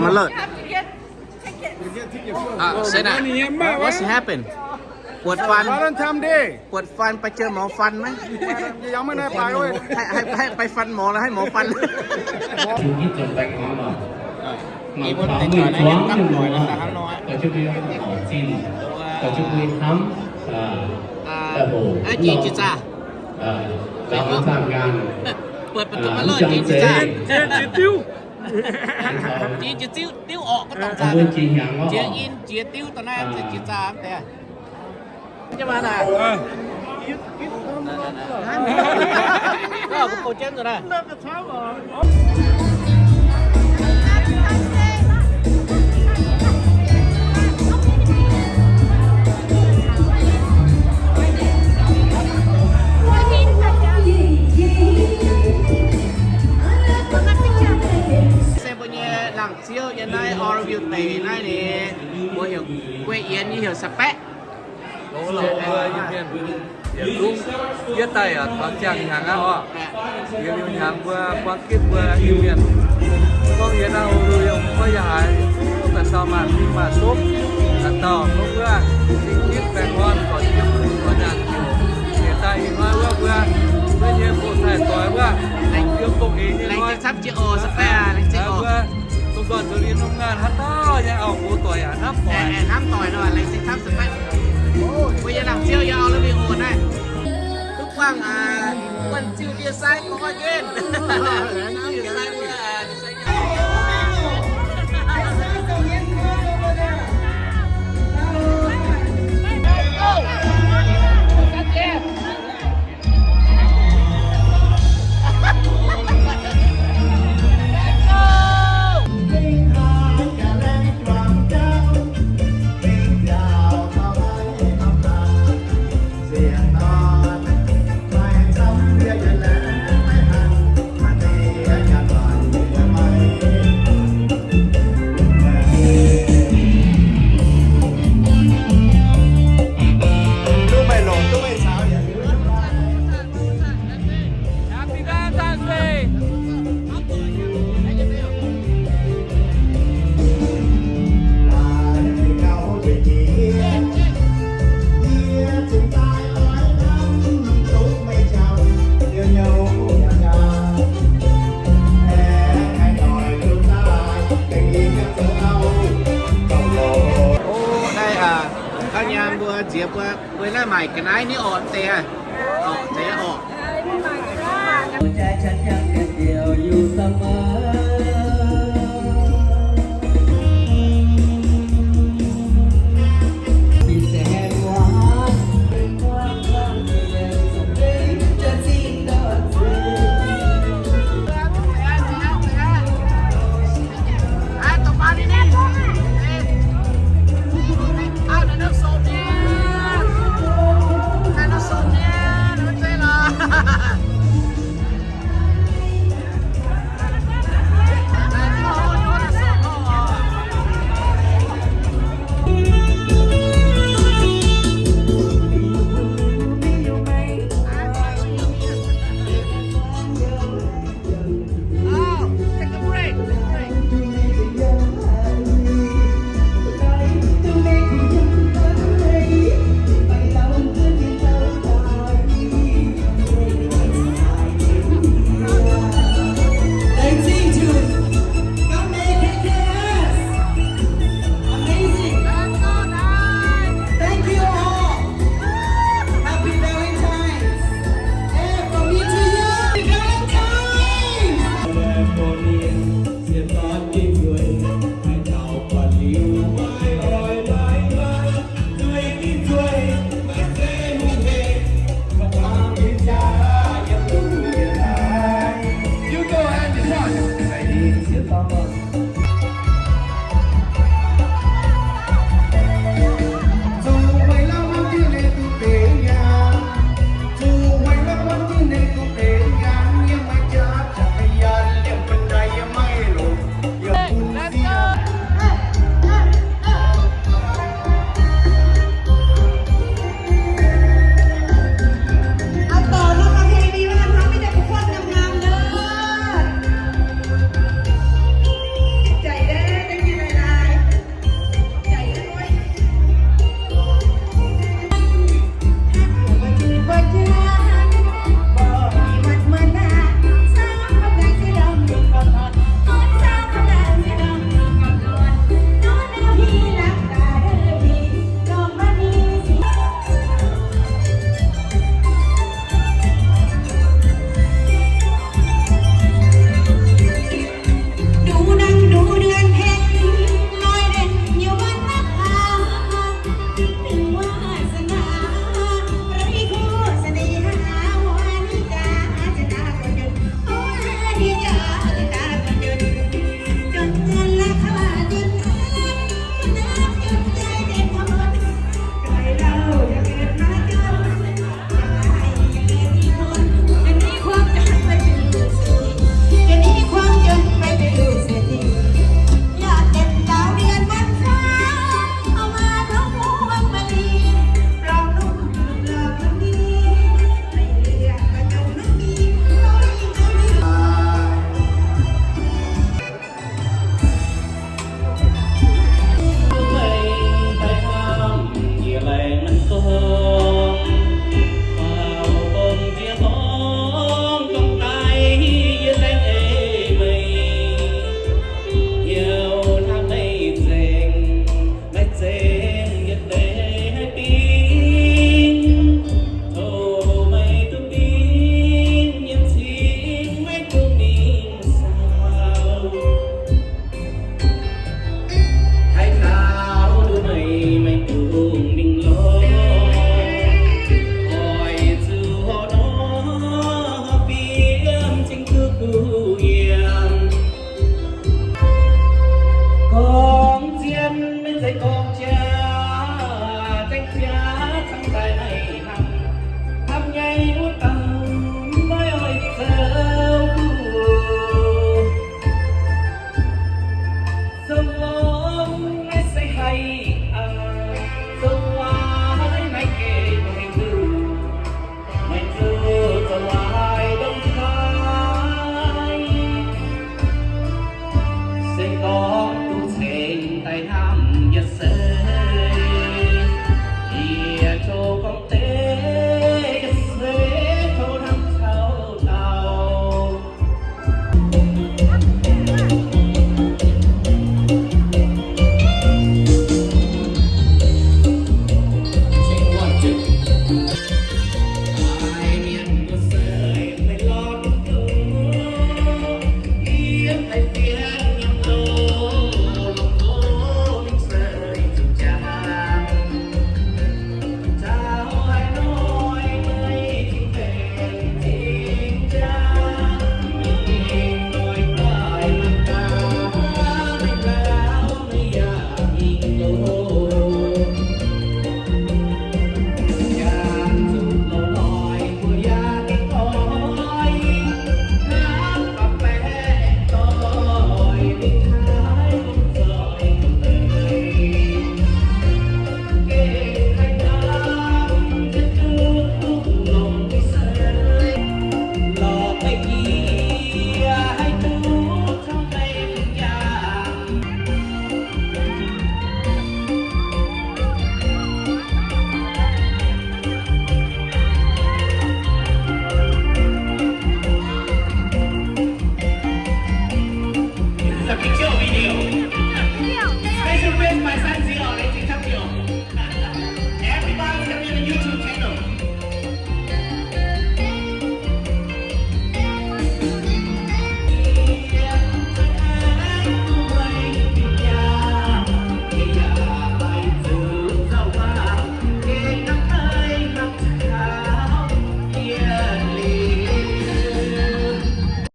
Mv lorqc. What's happened? ปวดฟัน ปวดฟัน ไปเจอหมอฟันไหม ให้ ให้ ให้ไปฟันหมอแล้วให้หมอฟัน Ih mbuo deix juangc naaiv yiem gapv noic, da'hnangv nor. Aa, jiex zaah. Buatc ba'duc maiv lorh, jiex zaah. Jiex, jiex diuv, diuv orqc, gorngv dorngc zaah. Jiex in, jiex diuv, da'naaiv jiex zaah deix. Se mbuo nyei laangz ziouv yiem naaiv Oroville deic naaiv ni, mbuo heuc Guei Yienx, yie heuc Sax-Baeqv. Loz-lauh mbuo Iu-Mienh yietc zungv, yie daaih yaac taux ziangh hnyangx aqv oc. Yietc liuz hnyangx mbuo buang gitv mbuo Iu-Mienh, gorngv yie naaiv Oroville mbuo yaac haiz daaih dauh maaih fing maaih sopv, daaih dauh mbuo mbuo fing gitv baengh orn, zorc jiem zorc nyaanh ziouc daaih ih hnoi wuov mbuo, mbuo nyei boc taaih doic wuov, laengz zingh camv jiex oc, Sax-Baeqv, laengz zingh oc. Mbuo dongh dorn zoux ninh norm ngaanh haaix dauh nyei auv-nqox doic yaac hnamv doic, hnamv doic nor, laengz zingh camv Sax-Baeqv. Mbuo yiem laangz ziouv yiem Oroville oc naaiv. Duqv buangh, buangh ziuh ndie-sai gorx nqemh. Naaiv, gauh nyaam mbuo nziex mbuo, mbuo naaiv maaic ga'naaiv ni orqc deix, orqc deix orqc.